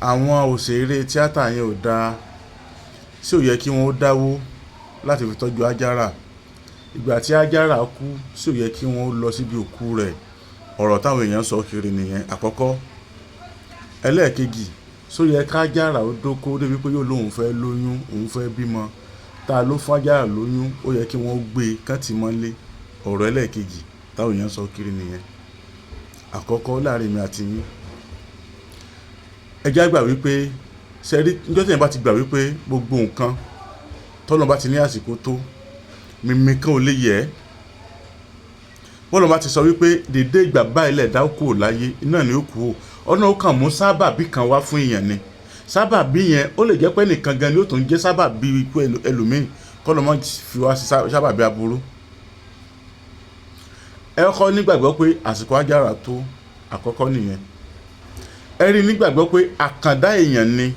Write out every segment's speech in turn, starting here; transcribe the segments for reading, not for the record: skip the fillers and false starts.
Àwọn òṣèré tíátà yẹn ò dáa, ṣé ò yẹ kí wọ́n ó dáwó láti fi tọ́jú Àjàrà? Ìgbà tí Àjàrà kú, ṣé ò yẹ kí wọ́n ó lọ síbi òkú rẹ̀? Ọ̀rọ̀ táwọn èèyàn sọ kiri nìyẹn àkọ́kọ́. Ẹlẹ́ẹ̀kejì, ṣó yẹ ká Àjàrà ó dóko débi pé yóò lóun fẹ́ lóyún, òun fẹ́ bímọ? Ta ló fún Àjàrà lóyún? Ó yẹ kí wọ́n gbé e kán tì mọ́lé. Ọ̀rọ̀ ẹlẹ́ẹ̀kejì táwọn èèyàn sọ kiri nìyẹn. Àkọ́kọ́, láàrin èmi àti yín, ẹ jẹ́ á gbà wípé ṣe rí níjọ́ tí èèyàn bá ti gbà wípé gbogbo nǹkan tọ́lọ́run bá ti ní àsìkò tó, mímí kan ò lè yẹ̀ ẹ́. Bọ́lọ́run bá ti sọ wípé dédé ìgbà báyìí lẹ̀dá ó kúrò láyé, iná ni ó kú o. Ọlọ́run ó kàn mú sábàbí kan wá fún èèyàn ni. Sábàbí yẹn ó lè jẹ́ pé ẹnìkan gan ni ó tún jẹ́ sábàbí ikú ẹlòmíì, kọ́lọ́run má fi wá sí sábàbí aburú. Ẹ kọ́kọ́ nígbàgbọ́ pé àsìkò Àjàrà tó, àkọ́kọ́ nìyẹn. Ẹ rí nígbàgbọ́ pé àkàndá èèyàn ni.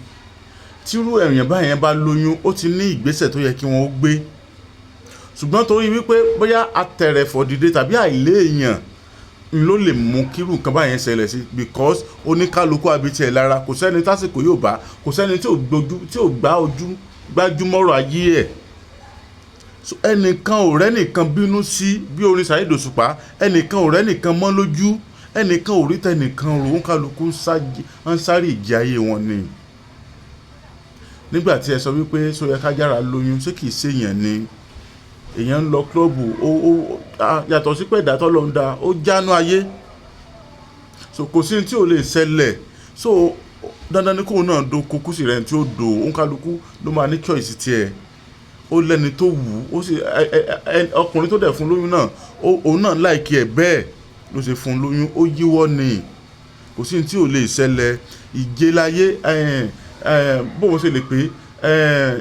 Tírú èèyàn báyẹn bá lóyún, ó ti ní ìgbésẹ̀ tó yẹ kí wọ́n ó gbé. Ṣùgbọ́n torí wípé bóyá atẹ̀rẹ̀fọ̀ dìde tàbí àìlé èèyàn ló lè mú kírú nǹkan báyẹn ṣẹlẹ̀ sí, because oníkálukú abití ẹ̀ lára, kò sẹ́ni tásìkò yóò bá, kò sẹ́ni tí ò gbójú, tí ò gbá ojú gbájúmọ́rọ̀ ayé ẹ̀. So ẹnìkan ò rẹ́nìkan bínú sí bí orin Saheed Òṣùpá, ẹnìkan ò rẹ́nìkan mọ́ lójú, ẹnìkan ò rí tẹnìkan rò, òǹkálukú ń sáré ìje ayé wọn ni. Nígbà tí ẹ sọ wípé ṣó yẹ ká Àjàrà lóyún, ṣé kìí ṣe èèyàn ni? Èèyàn ń lọ club, ó yàtọ̀ sí pé ẹ̀dá tọ́lọ́run dá, ó jánú ayé. So kò sí ohun tí ò lè ṣẹlẹ̀. So dandan ni kóun náà dóko kó sì rẹ́ni tí ó do, òǹkálukú ló máa ní choice ti ẹ̀. Ó lẹ́ni tó wù ú, ó sì ọkùnrin tó dẹ̀ fún lóyún náà, òun náà like ẹ̀ bẹ́ẹ̀ ló ṣe fún lóyún, ó yíwọ́ ni. Kò sí ohun tí ò lè ṣẹlẹ̀. Ìje láyé, bó mo ṣe lè pé,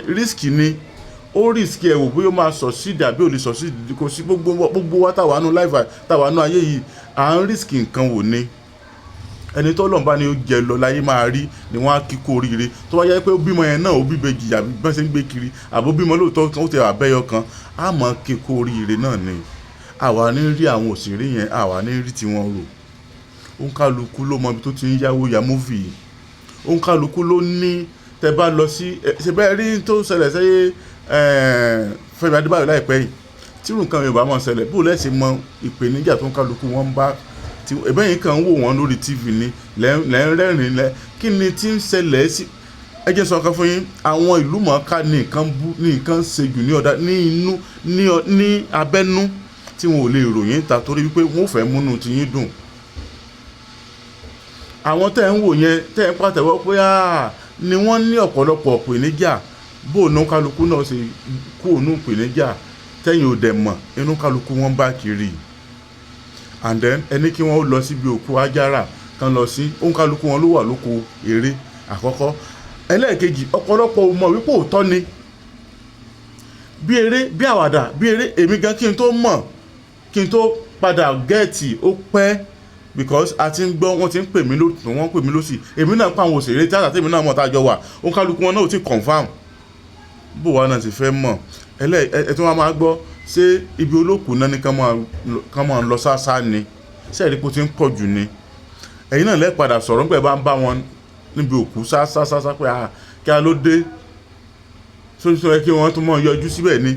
risk ni. Ó risk ẹ wò bóyá ó máa succeed àbí ò lè succeed. Kò sí gbogbo wa táwa nú life, táwa nú ayé yìí, à ń risk nǹkan wò ni. Ẹni tó Ọlọ́run bá ní ó jẹ lọ láyé máa rí ni wọ́n á kí kú oríire. Tó bá jẹ́ pé ó bímọ yẹn náà, ó bí ìbejì àbí bí wọ́n ṣe ń gbé kiri, àbí ó bímọ lóòótọ́ ó ti àbẹ́yọ kan, á mọ̀ kí kú oríire náà ni. Àwa ní rí àwọn òṣèré yẹn, àwa ní rí tí wọ́n rò. Òǹkálukú ló mọ ibi tó ti ń yáwó ya movie. Òǹkálukú ló ní tẹ bá lọ sí, ṣe bẹ́ẹ̀ rí tó ṣẹlẹ̀ sí, Fẹ́mi Adébáyọ̀ láìpẹ́ yìí. Tí irú nǹkan yẹn ò bá mọ̀ ṣẹlẹ̀, bó lẹ ṣe mọ ìpèníjà tó ń kálukú wọn ń bá, tí ẹ̀bẹ̀ yín kan ń wò wọ́n lórí TV ni, lẹ́ ń rẹ́rìn-ín lẹ́. Kí ni tí ń ṣẹlẹ̀ sí? Ẹ jẹ́ sọ nǹkan fún yín, àwọn ìlú mọ̀ọ́ká ní nǹkan bú, ní nǹkan ṣe jù ní ọ̀dà, ní inú, ní abẹ́nú tí wọn ò lè ròyìn ta torí wípé wọ́n ò fẹ́ múnú tí yín dùn. Àwọn tẹ́ ń wò yẹn, tẹ́ ń pàtẹ́wọ́ pé àá ni wọ́n ní ọ̀pọ̀lọpọ̀ ìpèníjà, bó nu kálukú náà ṣe kú òun ìpèníjà tẹ́yìn ò dẹ̀ mọ̀ inú kálukú wọn bá kiri. And then ẹni kí wọ́n lọ síbi òkú Àjàrà kan lọ sí, òǹkálukú wọn ló wà lóko eré àkọ́kọ́. Ẹlẹ́ẹ̀kejì, ọ̀pọ̀lọpọ̀ ò mọ̀ wípé òótọ́ ni. Bí eré, bí àwàdà, bí eré, èmi gan kí n tó mọ̀, kí n tó padà get, ó pẹ́, because a ti ń gbọ́, wọ́n ti ń pè mí lótùn, wọ́n ń pè mí lósì. Èmi náà pa àwọn òṣèré tíátà tèmi náà mọ̀ tá a jọ wà, òǹkálukú wọn náà ò tí confirm. Bó wa náà ti fẹ́ mọ̀. Ẹ tí wọ́n máa gbọ́, ṣé ibi olókùú náà ni kán máa lọ sáṣá ni? Ṣé ẹ̀rí pé ó ti ń pọ̀ jù ni? Ẹ̀yin náà lẹ́ padà sọ̀rọ̀ nígbà bá ń bá wọn níbi òkú sáṣá pé à kí a ló dé? Ṣó yẹ kí wọ́n tún máa yọjú síbẹ̀ ni?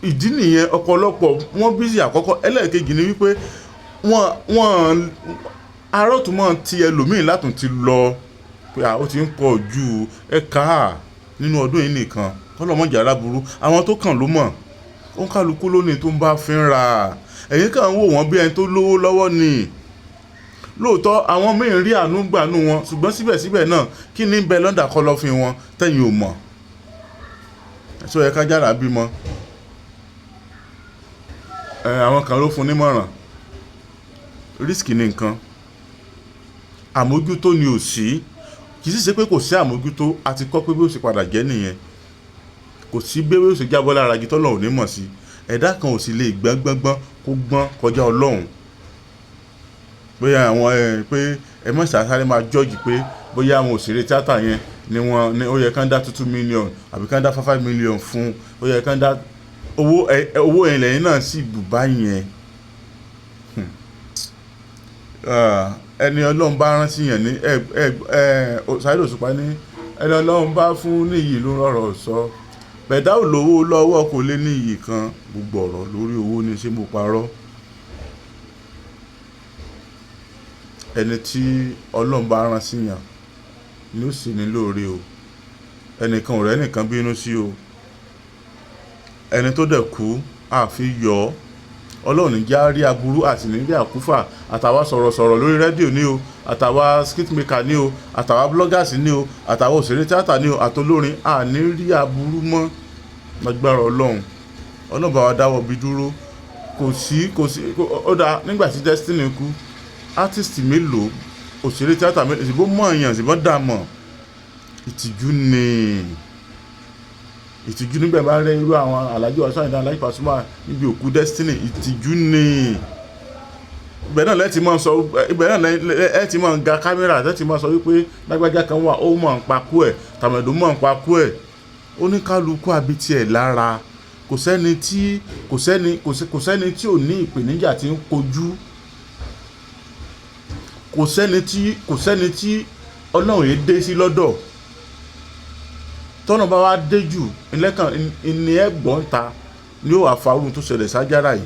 Ìdí nìyẹn, ọ̀pọ̀lọpọ̀ wọ́n busy àkọ́kọ́. Ẹlẹ́ẹ̀kejì ni wípé wọ́n arọ́ tún máa ti ẹlòmíì látùn ti lọ pé à ó ti ń pọ̀ ju ẹ̀ka nínú ọdún yìí nìkan. Kọ́lọ́run má jẹ́ á ráburú. Àwọn tó kàn ló mọ̀. Òǹkálukú ló ní tó ń bá fínra. Ẹ̀yin kàn ń wò wọ́n bí ẹni tó lówó lọ́wọ́ ni. Lóòótọ́ àwọn míì ń rí àánú gbà nú wọn, ṣùgbọ́n síbẹ̀síbẹ̀ náà, kí ni ń bẹ lọ́ndà kọ́lọ́fín wọn tẹ́yin ò mọ̀? Ṣé ó yẹ ká Àjàrà bímọ? Àwọn kan ló fún nímọ̀ràn. Risk ni nǹkan. Àmójútó ni ò sí. Kì í sì ṣe pé kò sí àmójútó, a ti kọ́ pé bí ó ṣe padà jẹ́ nìyẹn. Kò sí bí ewé ó ṣe jábọ́ lára igi tọ́lọ́run ò ní mọ̀ sí. Ẹ̀dá kan ò sì lè gbọ́n gbọ́n gbọ́n kó gbọ́n kọjá Ọlọ́run. Bóyá àwọn ẹ pé ẹ má sáré máa judge pé bóyá àwọn òṣèré tíátà yẹn ni wọ́n ní ó yẹ kí wọ́n dá 2 million àbí kí wọ́n dá 5 million fún, ó yẹ kí wọ́n dá owó ẹ, owó yẹn lẹ́yìn náà sì bù bá yẹn. Ẹni Ọlọ́run bá rán sí yẹn ní ẹ ẹ ẹ Saheed Òṣùpá ní ẹni Ọlọ́run bá fún níyì ló rọrọ̀ sọ. Bẹ̀dá ò lówó lọ́wọ́ kò lè níyì kan. Gbogbo ọ̀rọ̀ lórí owó ni, ṣé mo parọ́? Ẹni tí Ọlọ́run bá rán sí yàn ni ó sì ní lóore o. Ẹnìkan ò rẹ́ nìkan bínú sí o. Ẹni tó dẹ̀ kú àfi yọ̀ ọ́. Ọlọ́run ní já rí aburú àti ní rí àkúfà. Àtàwa sọ̀rọ̀sọ̀rọ̀ lórí rédíò ní o, àtàwa skit maker ní o, àtàwa bloggers ní o, àtàwa òṣèré tíátà ní o, àtolórin, àní rí aburú mọ́ lágbára Ọlọ́run. Ọlọ́run bá wa dáwọ́ bí dúró. Kò sí, kò sí, ó dáa. Nígbà tí Destiny kú, artist mélòó, òṣèré tíátà mélòó, ìbò mọ̀ èèyàn, ìbò dà mọ̀. Ìtìjú ni, ìtìjú nígbà bá rẹ irú àwọn Alhaji Wasiu Ayinde, Alhaji Pasuma níbi òkú Destiny, ìtìjú ni. Ibẹ̀ náà lẹ́ẹ̀tì máa sọ, ibẹ̀ náà lẹ́ẹ̀tì máa ga kámẹ́rà, lẹ́ẹ̀tì máa sọ wípé lágbájá kan wà, ó mọ̀ ń pa kú ẹ̀, tàmẹ̀dò mọ̀ ń pa kú ẹ̀. Oníkálukú àbí tiẹ̀ lára. Kò sẹ́ni tí, kò sẹ́ni, kò sẹ́ni tí ò ní ìpèníjà tí ń kojú. Kò sẹ́ni tí, kò sẹ́ni tí Ọlọ́run yìí dé sí lọ́dọ̀. Tọ́nà bá wá dé jù, ẹlẹ́kàn ìní ẹ̀gbọ́n ta ni ó wà fa ohun tó ṣẹlẹ̀ sájára yìí.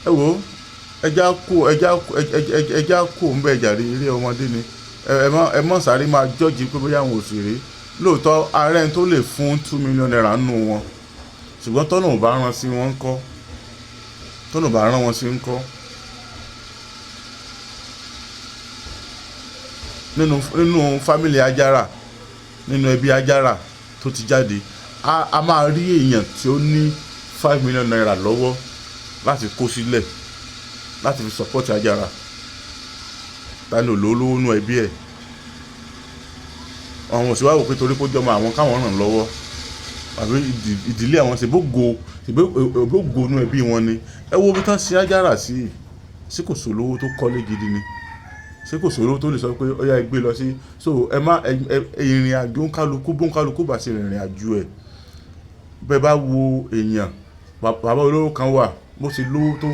Ẹ wo, ẹja kú, ẹja kú, ẹja kú ń bẹ jàre, eré ọmọdé ni. Ẹ má sáré máa jọ́ọ̀jì pé bóyá àwọn òṣèré. Lóòótọ́, ààrẹ tó lè fún 2 million naira nù wọn. Ṣùgbọ́n tọ́nà ò bá rán sí wọn ńkọ́? Tọ́nà ò bá rán wọn sí ńkọ́? Nínú family Ajára, nínú ẹbí Ajára tó ti jáde, a máa rí èèyàn tí ó ní 5 million naira lọ́wọ́ láti kó sílẹ̀ láti fi support Ajára. Ta ni olówó nínú ẹbí ẹ̀? Àwọn òṣèré wá wò pé torí pé ó jọmọ àwọn káwọn ràn lọ́wọ́, àbí ìdílé àwọn ṣe bó go nínú ẹbí wọn ni. Ẹ wo bí tán ṣe Ajára sí, ṣé kò sólówó tó kọ́lé gidi ni? Ṣé kò sólówó tó lè sọ pé ó yá ẹ gbé lọ sí? So ẹ má, ẹ ìrìn àjò ń kálukú, bó ń kálukú bá ṣe rìnrìn àjò ẹ̀. Bẹ́ẹ̀ bá wo èèyàn, bàbá olówó kan wà, bó ṣe lówó tó,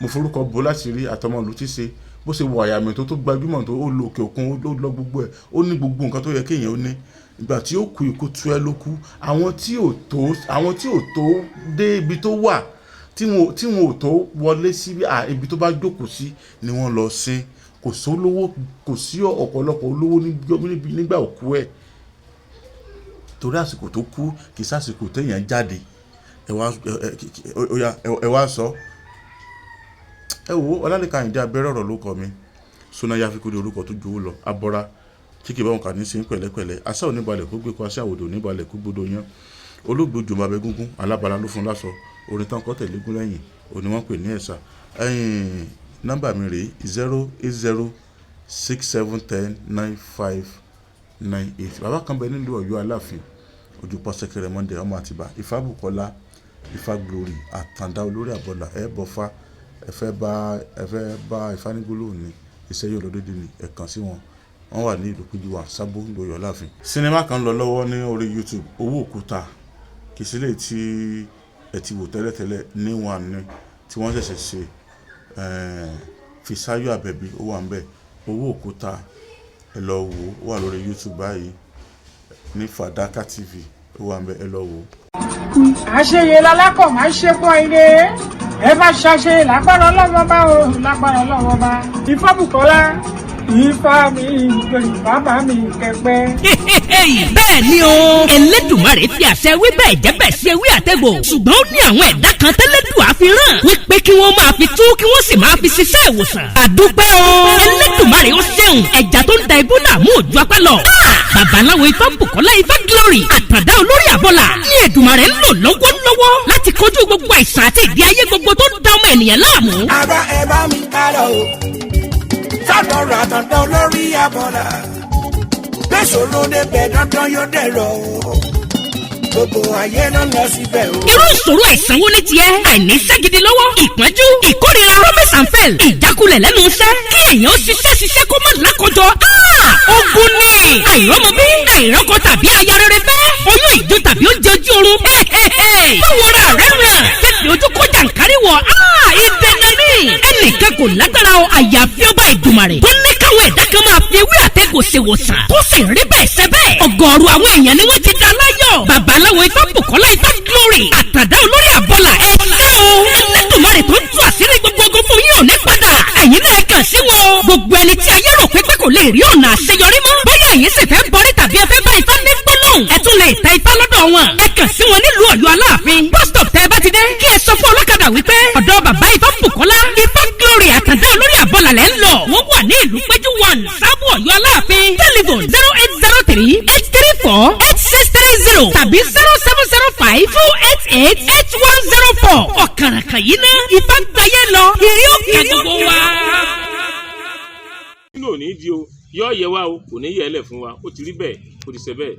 mo forúkọ bò láti rí àtọmọ ìlú tí ṣe, bó ṣe wọ àyà mi tó gbajúmọ̀ tó, ó lọ òkè òkun, ó lọ gbogbo ẹ̀, ó ní gbogbo nǹkan tó yẹ kí èèyàn ó ní. Ìgbà tí ó kú ikú tú ẹ ló kú. Àwọn tí ò tó, àwọn tí ò tó dé ibi tó wà, tí wọn ò tó wọlé sí ibi tó bá jókòó sí ni wọ́n lọ sin. Kò sólówó, kò sí ọ̀pọ̀lọpọ̀ olówó nígbà òkú ẹ̀. Torí àsìkò tó kú kì í sàsìkò téèyàn jáde. Ẹ wá, ẹ wá sọ. Ẹ wo, Ọlálékan Àyìndé Abẹ́rẹ́ ọ̀rọ̀ ló kọ mi. Sọ́nà Yafikun ní orúkọ tó ju owó lọ. Abọ́ra tí kì í bá wọn kà ní sí pẹ̀lẹ́pẹ̀lẹ́. Asá ò ní balẹ̀ kó gbé kó asá àwòdì ò ní balẹ̀ kó gbódò yán. Olóògbé Jùmọ̀ Abẹ́gúngún, alábala ló fún lásọ. Orin tán kọ́ tẹ̀lé gún lẹ́yìn, òní wọ́n pè ní ẹ̀sà. Ẹ̀yin, nọ́mbà mi rè 080 67 10 9598. Bàbá kan bẹ nílùú Ọ̀yọ́ Aláàfin, Ojúpọ̀ Sẹ́kẹrẹ Monday, ọmọ Àtìbà, Ifábùkọ́lá, Ifá Glory, Àtàndá olórí àbọ̀là, ẹ bọ̀fá, ẹ fẹ́ bá Ifá ní gbólóhùn ni, iṣẹ́ yóò lọ dédé ni, ẹ kàn sí wọn. Wọ́n wà ní ìlú Péjúwà, Sábó, nílùú Ọ̀yọ́ Aláàfin. Sinimá kan lọ lọ́wọ́ ní orí YouTube, Owó Òkúta, kì í sí lè tí ẹ ti wò tẹ́lẹ̀tẹ́lẹ̀ ní wọn ní tí wọ́n ṣẹ̀ṣẹ̀ ṣe, Fisáyọ̀ Àbẹ̀bí ó wà níbẹ̀. Owó Òkúta, ẹ lọ wò ó wà lórí YouTube báyìí ní Fàdákà TV, ó wà níbẹ̀, ẹ lọ wò ó. Àṣeyẹ lalákọ̀ máa ń ṣe pọ́n ire. Ẹ bá ṣàṣeyẹ lágbára Ọlọ́run bá o, lágbára Ọlọ́run bá. Ifábùkọ́lá, Ifá mi, bàbá mi kẹpẹ. Bẹ́ẹ̀ ni o, Ẹlẹ́dùmarè fi àṣẹ wí bẹ́ẹ̀ jẹ́ bẹ́ẹ̀ ṣe wí àtẹ̀gbò. Ṣùgbọ́n ó ní àwọn ẹ̀dá kan tẹ́lẹ̀dùn àfihàn wípé kí wọ́n máa fi tú kí wọ́n sì máa fi ṣiṣẹ́ ìwòsàn. Àdúpẹ́ o, Ẹlẹ́dùmarè ó ṣeun, ẹja tó ń da ibú náà mú òjò apá lọ. Babaláwo Ifábùkọ́lá Ifá Glory, Àtàndá olórí àbọ̀là ní Èdùmàrè ń lò lọ́wọ́lọ́wọ́ láti kojú gbogbo àìsàn àti ìdí ayé gbogbo tó ń da ọmọ ènìyàn láàmú. Ara ẹ bá mi kárọ̀ o, sọ́dọ̀ Àtàndá olórí àbọ̀là, gbèsòrò débẹ̀ dandan yóò dẹ̀rọ̀ o, gbogbo ayé ló lọ síbẹ̀ o. Irú ìṣòro àìsàn wo ni tiẹ̀? Àìníṣẹ́ gidi lọ́wọ́, ìpọ́njú, ìkórira, promise and fail, ìjákulẹ̀ lẹ́nu iṣẹ́, kí èèyàn ṣiṣẹ́ ṣiṣẹ́ kó má lákọjọ. Ogun ni àìrọ́mọbí, àìrọ́kọ tàbí aya rere fẹ́, oyún ìjó tàbí oúnjẹ ojú oorun. Báwo ra rẹ̀ rẹ̀? Fífi ojú kó jàǹkárí wọ̀, ìdènà ní. Ẹnìkan kò lágbára o, àyàfi ọba Ìdùmarè tó ní káwọn ẹ̀dá kan máa fi ewé àtẹ̀gùn ṣèwòsàn, tó sì rí bẹ́ẹ̀ ṣe bẹ́ẹ̀. Ọ̀gọ̀ọ̀rọ̀ àwọn èèyàn ni wọ́n ti dá láyọ̀. Babaláwo Ifábùkọ́lá Ifá Glory, àtàdá olórí àbọ̀là, ẹ ṣé o. Ẹlẹ́dùnmarè tó ń tú àṣírí gbogbo ogun fún yín ò ní padà. Ẹ̀yin náà kàn sí wọn. Gbogbo ẹni tí ayé rò pé kò lè rí ọ̀nà àṣeyọrí mọ́, bóyá ẹ̀yin sì fẹ́ bọrí tàbí ẹ fẹ́ bá Ifá ní gbólóhùn, ẹ tún lè tẹ Ifá lọ́dọ̀ wọn. Ẹ kàn sí wọn nílùú Ọ̀yọ́ Aláàfin bus stop. Tẹ́ ẹ bá ti dé, kí ẹ sọ fún ọlọ́kadà wípé ọ̀dọ̀ bàbá Ifábùkọ́lá Ifá Glory, àtàndá olórí àbọ̀là lẹ́ ń lọ. Wọ́n wà ní ìlú Péjú 1, Sábò, Ọ̀yọ́ Aláàfin. Telephone 08038348630 tàbí 07052888104. Ọ̀kàràkàn yìí ná Ifá gbayé lọ, ìrí òkè gbogbo wa. Nínú òní di o, yọ yẹ wa o, kò ní yẹ ẹ lẹ fún wa. Ó ti rí bẹ́ẹ̀, ó ti ṣe bẹ́ẹ̀.